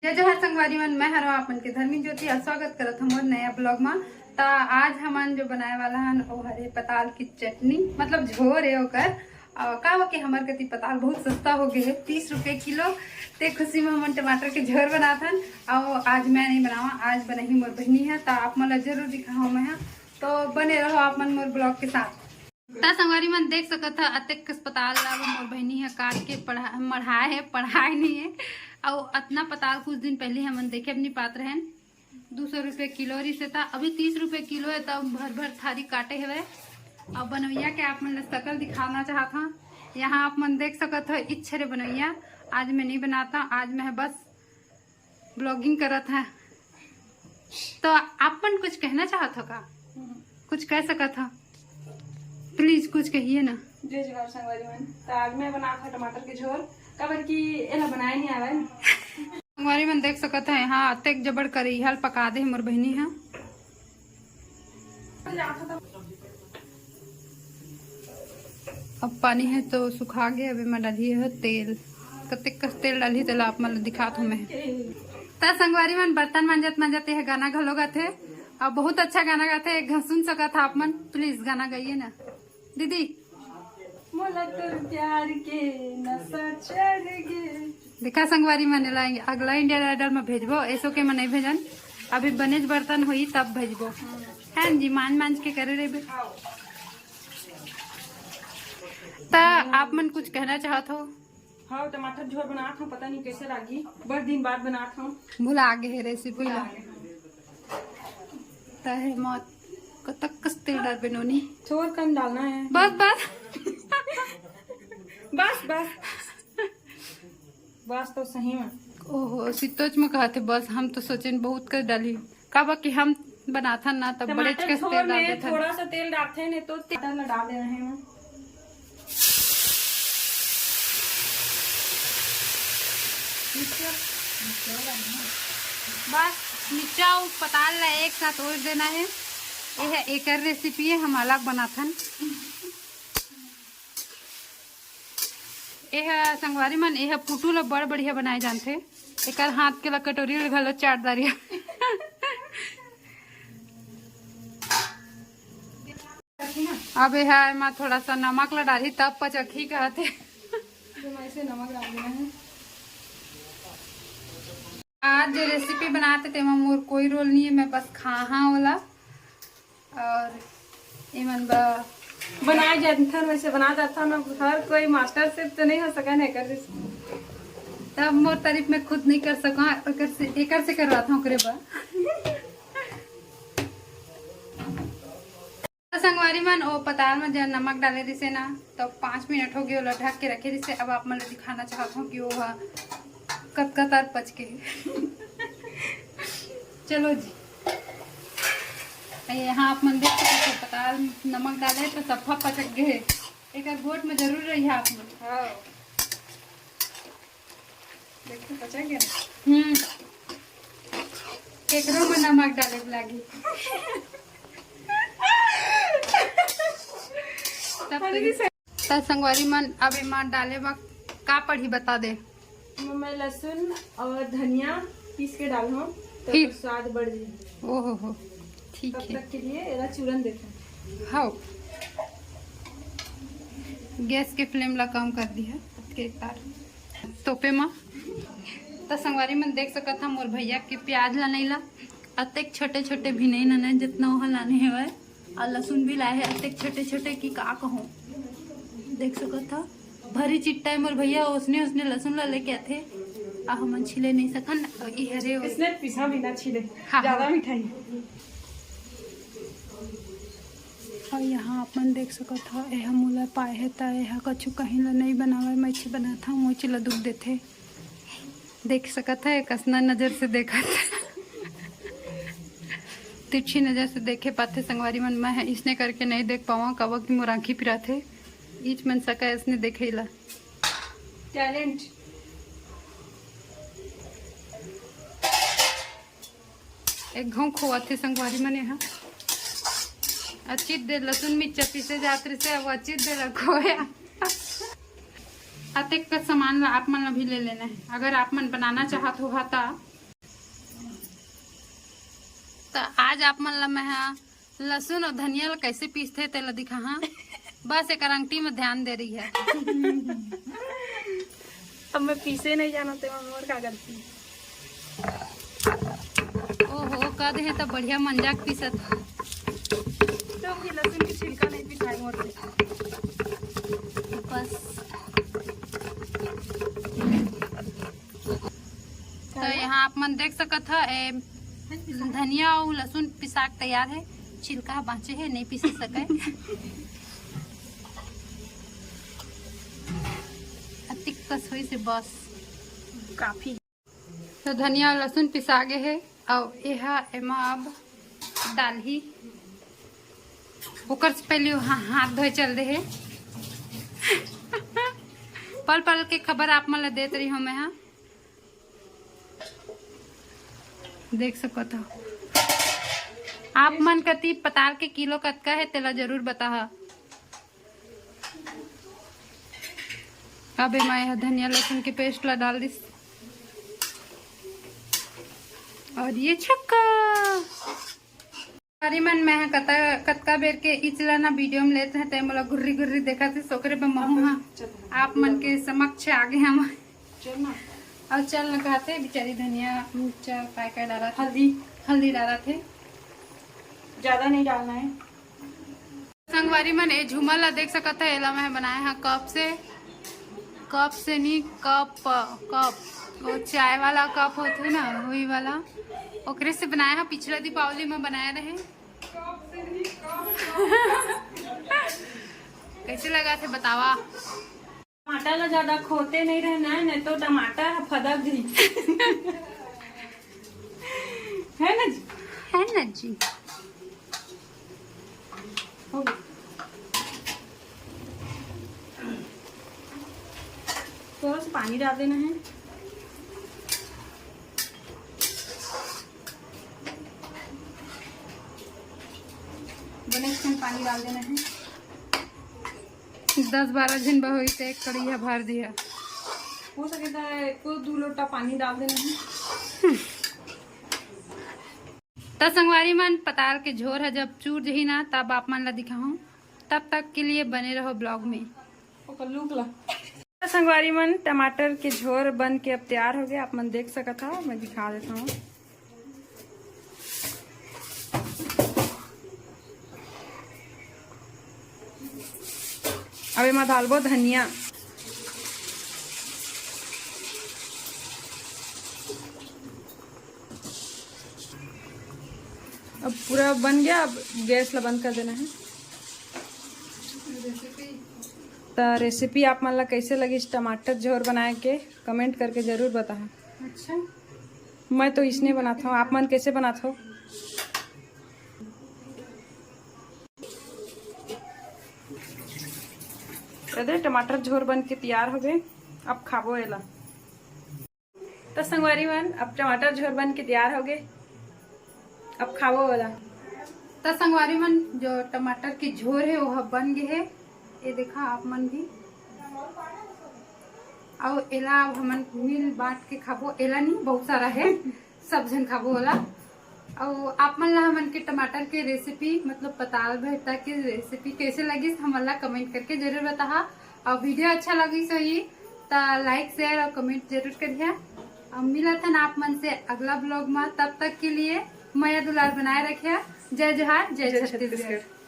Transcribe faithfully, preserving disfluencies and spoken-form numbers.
जय जोहार संगवारी मन, मैं हरो आप मन के धर्मी ज्योति अउ स्वागत करत हूँ मोर नया ब्लॉग मा। त आज हमन जो बनाए वाला हन, ओ हरे पताल की चटनी, मतलब झोर है ओकर। अउ का हो के हमर कति पताल बहुत सस्ता हो गए है, तीस रुपये किलो। ते खुशी में हमन टमाटर के झोर बनात हन। अउ आज मैं नहीं बनावा, आज बनाही मोर बहिनी है, त आप मन ला जरूर दिखाऊँ मैं हा। तो बने रहो आप मन मोर ब्लॉग के साथ। त संगवारी मन देख सकत ह, अतेक कस पताल ला वो मोर बहिनी ह काट के पढ़ा-, मढ़ाए हे, पढ़ाए नहीं है। अउ अतना पताल कुछ दिन पहले हमन देखे भी नहीं पात रहन, दू सौ रुपये किलो रिसे, त अभी तीस रुपये किलो है, त भर भर थारी काटे हवे। अउ बनवैया के आप मन ल सकल दिखाना चाहत हूँ। यहाँ आप मन देख सकत हो, इच्छे रे बनवैया, आज मैं नहीं बनाता, आज मैं बस ब्लॉगिंग करत है। तो आप मन कुछ कहना चाहत हो का? कुछ कह सकत हो? प्लीज कुछ कहिए ना। जय जोहार संगवारी मन। त आज मैं बनात हूँ टमाटर के झोर, काबर कि एला बनाए नहीं आवे। संगवारी मन देख सकत है, यहाँ अतेक जबड़ करैहा ल पका दे मोर बहिनी हा। अब पानी है तो सुखा गए, अब एमा डाली है तेल। कतेक कस तेल डाली, तेला आप मन ल दिखात हूँ मैं। त संगवारी मन बर्तन मांजत मांजत यह गाना घलो गाथे, अउ बहुत अच्छा गाना गाथे, एक घन सुन सकत हा आप मन। प्लीज गाना गाइए ना दीदी। मोला तोर प्यार के नशा चढ़ गे। देखा संगवारी मन, एला अगला इंडियन आइडल में भेजबो, एसो के में नहीं भेजन। अभी बनेज बर्तन होई तब भेजबो। है जी, मांज मांज के करे रहिबे। त आप मन कुछ कहना चाहत हो? हाँ, टमाटर झोर बनात हूँ, पता नहीं कैसे लागी, बड़ दिन बाद बनात हूँ। भुला गए है रेसिपी ला। त है मौत कतक कस तेल डालबे नोनी? झोर कन डालना है। बस बस। बस बस। बस तो सही में। ओहो, सितोच में कहत हे बस, हम तो सोचेन बहुत कर डाली, काबर कि हम बनाथन ना तब बड़ेच टमाटर कस झोर तेल डाल में देथन। थोड़ा सा तेल डालते हैं, नहीं तो तेल डाल देना है। बस मिर्चा अउ पताल ला एक साथ ओर देना है। ये है एकर रेसिपी है, हम अलग बनाथन। एह संगवारी मन, एह पुटू ल बड़ बढ़िया बनाए जानथे। एकर हाथ के ल कटोरी ल घलो चाट डारी। अब एह एमा थोड़ा सा नमक ल डालही तब पचकही कहथे। जो मैं इसे नमक डाल देना है। आज जो रेसिपी बनाते तेमा मोर कोई रोल नहीं है, मैं बस खाहा ओला। और एमन ब बनाए जानथन, वैसे बना जाथन। अब हर कोई मास्टर शेफ तो नहीं हो सका ना एकर जैसे। तब मोर तारीफ मैं खुद नहीं कर सका, एकर से, एकर से करवाथन ओकरे बर। तो संगवारी मन, ओ पताल में जब नमक डाले रिसे ना, तो पाँच मिनट हो गए, ओला ढक के रखे रिसे। अब आप मन ल दिखाना चाहत हूँ कि वो ह कतका तर पच के। चलो जी, यहाँ आप मन देख सकते हो, पताल नमक डाले तो सफा पचक गए। एक गोट में जरूर रही आप मन। हाँ। देखो, पचा गया। हम्म। केकरो में नमक डाले लागी। तब तो त संगवारी मन, अब एमा डाले बर का पड़ही, बता दे। मैं लहसुन और धनिया पीस के डालहूँ, तो फिर? स्वाद बढ़ जाए। ओहो हो, ठीक तब है। तक के लिए एला चूरन देते हैं। हाँ, गैस के फ्लेम ला कम कर दिया। तोपे मा। त संगवारी मन देख सकत हा, मोर भैया के प्याज ला नहीं ला, अतेक छोटे छोटे भी नहीं लाने, जितना ओह लाने हवय। और लहसुन भी लाए है अतेक छोटे छोटे कि का कहूँ। देख सकत हा, भरी चिट्टा मोर भैया ओसने ओसने लहसुन ला लेके आथे, आ हमन छिले नहीं सकन। और ये हरे इसने पिसा भी ना छिले, हाँ, ज्यादा हाँ। मिठाई। और यहाँ आप मन देख सकत हा, एह मोला पाए हे, त एह कछु कहीं ला नहीं बनावे, मैं छी बनात हा, मोची ला दुख देथे। देख सकत हा, एक असना नजर से देखत। तिरछी नजर से देखे पाथे संगवारी मन, मैं इसने करके नहीं देख पावा, काबर कि मोर आँखी पिराथे। ईच मन सका इसने देखे ला। टैलेंट। एक घाव खोआथे संगवारी मन, यहाँ अचित दे लहसुन मिर्चा पीसे जात रहिसे, अब अचित दे ला खोया। अतेक का सामान ला आप मन ला भी ले लेना है। अगर आप मन बनाना चाहत हो हा ता आज आप मन ला मैं हा लहसुन अउ धनिया ला कैसे पीसथे तेला दिखाहा। बस एक अंगठी में ध्यान दे रही है। अब मैं पीसे नहीं जाना, तेमा मोर का गलती। ओहो, कह दे तो बढ़िया मंजा के पीसत। तो भी लहसुन की छिलका नहीं पिसाई मोर से। बस। तो यहाँ आप मन देख सकत ह, ए, धनिया अउ लहसुन पिसा के तैयार है। छिलका ह बाँचे है, नहीं पीस सके। अतिक कस होइस हे बस। काफी। तो धनिया अउ लहसुन पिसा गे हे, अउ एहा एमा अब डालही। ओकर से पहले हा-, हाथ धोए चल दे हे। पल पल के खबर आप मन ला देत रही हूँ मैं हा। देख सकत हो आप मन कती पताल के किलो कतका हे, तेला जरूर बताहा। अब एमा यह धनिया लहसुन के पेस्ट ला डाल दिस। और ये छक्का। अरे मन, मैं ह कता-, कतका बेर के इचला ना वीडियो में लेत हे, ते मोला गुर्री गुर्री देखत हे, सोकरे बर महू हा आप मन के समक्ष आगे हम। चल ना। और चल न कहते, बेचारी धनिया मिर्चा काय काय डालत हे। हल्दी। हल्दी डालत हे। ज्यादा नहीं डालना है। संगवारी मन, ए झूमर ला देख सकत हे, एला मैं बनाए हा कप से, कप से नहीं, कप, कप, वो चाय वाला कप होथे ना, वही वाला, ओकरे से बनाए हा। पिछला दीपावली में बनाए रहे। कैसे लगा थे बतावा? टमाटर ला ज्यादा खोते नहीं रहना है, नहीं तो टमाटर ह फदक जाही। है ना जी? है ना जी? हो गया। थोड़ा सा पानी डाल देना है। बने इसमें पानी डाल देना है। दस बारह झन बर होही त एक कड़िया भर दिया। हो सके त एको दू लोटा पानी डाल देना है। त संगवारी मन, पताल के झोर ह जब चूर जही ना, तब आप मन ला दिखाहूँ। तब तक के लिए बने रहो ब्लॉग में। ओकर लूक ला। त संगवारी मन, टमाटर के झोर बन के अब तैयार हो गए। आप मन देख सकत हव, मैं दिखा देता हूँ। अब एमा डालबो धनिया। अब पूरा बन गया, अब गैस ला बंद कर देना है। त रेसिपी आप मन ला कैसे लगिस टमाटर झोर बनाए के, कमेंट करके जरूर बताहा। अच्छा। मैं तो इसने बनात हूँ, आप मन कैसे बनात हो? अरे, टमाटर झोर बन के तैयार हो गए, अब खाबो एला। त संगवारी मन, अब टमाटर झोर बन के तैयार हो गए, अब खाबो ओला। त संगवारी मन, जो टमाटर के झोर है, वो बन गए है। ये देखा आप मन भी। अउ एला अब हमन मिल बांट के खाबो। एला नहीं, बहुत सारा है, सब झन खाबो ओला। अउ आप मन ला हमन के टमाटर के रेसिपी, मतलब पताल भरता के रेसिपी कैसे लगिस, हमन ला कमेंट करके जरूर बताहा। अउ वीडियो अच्छा लगिस होही त लाइक, शेयर अउ कमेंट जरूर करिहा। अउ मिलत हन आप मन से अगला ब्लॉग में, तब तक के लिए मया दुलार बनाए रखिहा। जय जोहार, जय जय छत्तीसगढ़। छत्तीसगढ़।